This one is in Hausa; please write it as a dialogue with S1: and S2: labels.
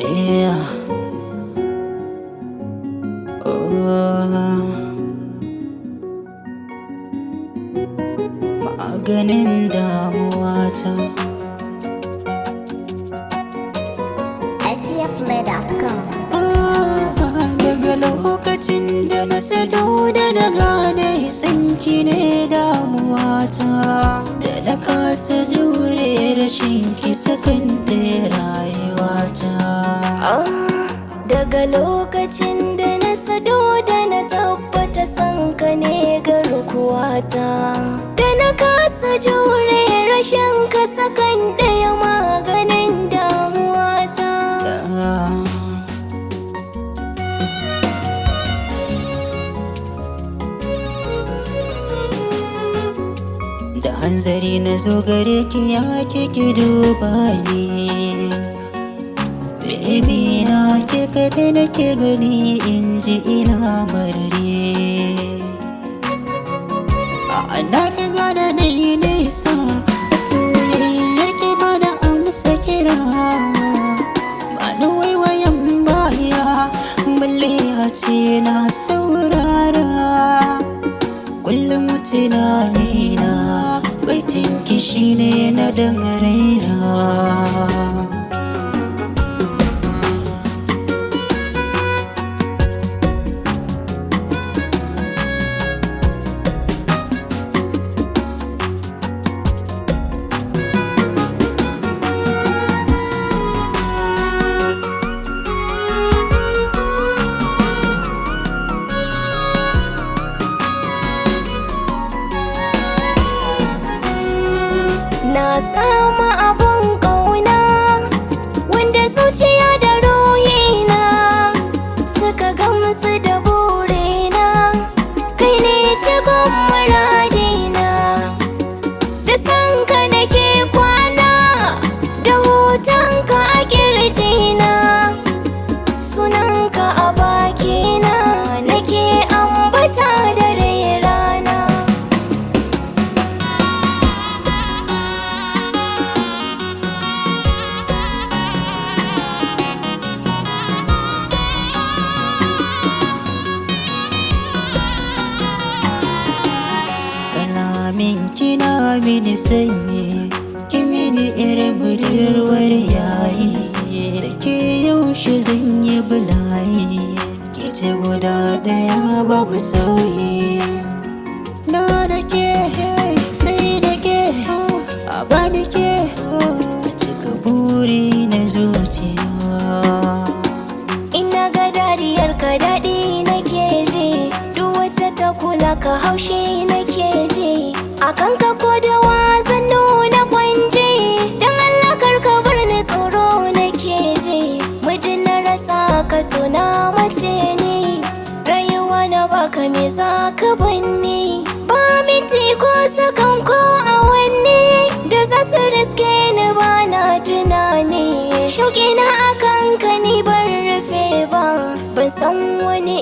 S1: Yeah. Oh. Maganin damuwata.
S2: LTFplay.com.
S1: Ah, daga lokacin da na sadu da na gane sanki ne damuwata, da na kasa jure rashin ki sakan ɗaya rayuwata.
S2: Ah, daga lokacin da na sado da na tabbata san ka ne garkuwata, da na kasa jure rashin ka sakan ɗaya maganin damuwata.
S1: Ah. Da hanzari na zo gare ki, ya ki duba ni. Baby na, ke kadai nake gani, in ji ina marari. A na riga da na yi nisa a soyayyar ki, ba na amsa kira, ba na waiwayan baya, balle a ce na saurara. Kullum tunanina baitin ki shine na dan raina.
S2: Na samu abun ƙauna wanda zuciya da ruhina suka gamsu da burina, kai ne cikon muradina. Da sanka nake kwana, da hotonka a ƙirjina, sunanka a bakina nake ambata dare rana.
S1: Kalamin kina mini sanyi, ki mini irin budurwar yayi. Da ke yaushe zan yi bulayi, ki ce guda daya babu sauyi. Na da ke, sai da ke, a bani ke, a cika buri na zuciya.
S2: Ina ga dariyar ka daɗi nake ji, duk wacce ta kula ka haushi nake ji. Akan ka ko da wazan nuna kwanje, dan Allah kar ka bar ni, tsoro nake ji. Muddin na rasa ka tona mace ni, rayuwa na baka, me za ka banni? Ba minti ko sakan ko awanni da za su riske ni, ba na tunani. Shauƙi na akan ka ni ban rufe ba, ban san wani